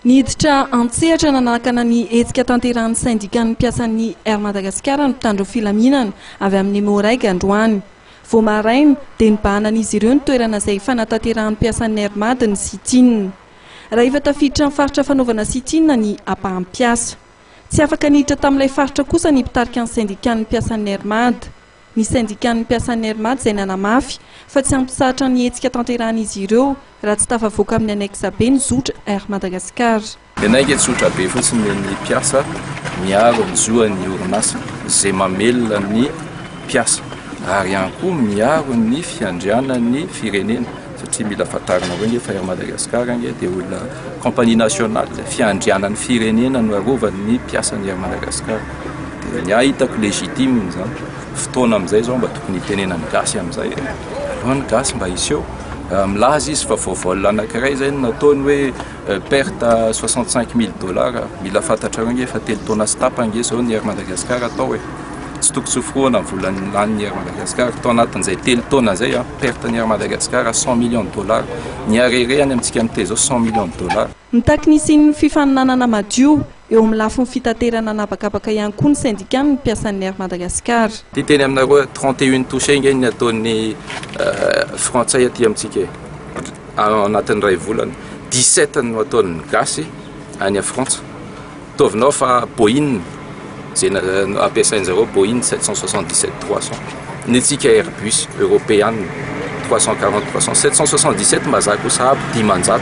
Niditra an-tsehatra nanakana ny hetsika tanterahan'ny sendikan'ny mpiasan'ny Air Madagascar ny mpitandro filaminana avy amin'ny Emmo-Reg androany. Vao maraina dia nobahanan'izy ireo ny toerana izay fanatanterahan'ny mpiasan'ny Air Mad ny sit-in. Raha efa tafiditra amin'ny faritra fanaovana sit-in ny ampaham-piasa. Tsy afaka niditra tamin'ilay faritra kosa ny mpitarika ny sendikan'ny mpiasan'ny Air Mad. Ny sendikan'ny mpiasan'ny Air Mad izay nanamafy fa tsy hampitsahatra ny hetsika tanterahan'izy ireo raha tsy tafavoaka amin'ny annexe B ny zotra Air Madagascar. Ny anay ange tsotra be fotsiny ny mpiasa miaro ny zoan'ny orinasa izay mamelona ny mpiasa ary ihany koa miaro ny fiandrianan'ny firenena satria mila fantarina koa ange fa Air Madagascar ange dia olona compagnie nationale fiandrianan'ny firenena no arovan'ny mpiasan'ny Air Madagascar. Dia ny ahy hitako légitime izany. Fotoana amin'izay izao mba tokony hitenenan'ny gasy amin'izay e. Aleo ny gasy mba hiseho. Milaza izy fa vao vol anankiray izay no nataony hoe perte 65 000 dollars. Mila fantatrareo ange fa telo taona sy tapany ange izao ny Air Madagascar atao e. Tsy tokony tsoforohana ny vola lanin'ny Air Madagascar. Tao anatin'izay telo taona izay, perte ny Air Madagascar 100 millions de dollars. Ny arriéré any amintsika miteny izao 100 millions de dollars. Mitaky ny hisian'ny fifaninanana madio Eo amin'ny lafiny fitaterana an'habakabaka ihany koa ny sendikan'ny mpiasan'ny Air Madagascar. Ty teny aminareo hoe 31 touché nge ny ataon'ny frantsay aty amintsika e, ao anatin'ny iray volana, 17 no ataon'ny gasy any Frantsa, ataovinao fa Boeing zay ampiasain'zareo Boeing 777 300, ny antsika Airbus europeana 340 300, 777 mazaka ho sahabo 500,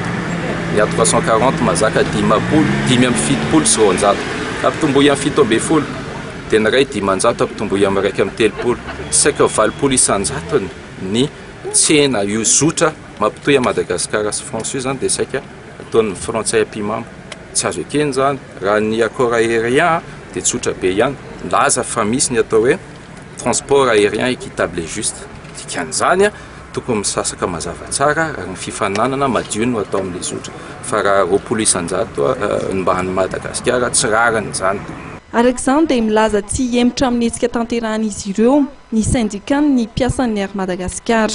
ny A 340 mazaka 50 275, ampitomboy amin'ny 17 dia ny iray 500 ampitomboy amin'ny 31, saika 80 isan-jatony ny tsena io zotra mampitohy an'i Madagasikara sy France io zany dia saika ataon'ny frantsay ampihimamba, tsy azo ekena izany, raha ny accord aérien dia tsotra be ihany, milaza fa misy ny atao hoe transport aérien équitable et juste, dikan'izany tokony misasaka mazava tsara ary ny fifaninanana madio no atao amin'ilay zotra fa raha 20% ny mba any Madagasikara tsy rariny izany. Araka izany dia milaza tsy hihemotra amin'ny hetsika tanterahan'izy ireo ny sendikan'ny mpiasan'ny Air Madagascar.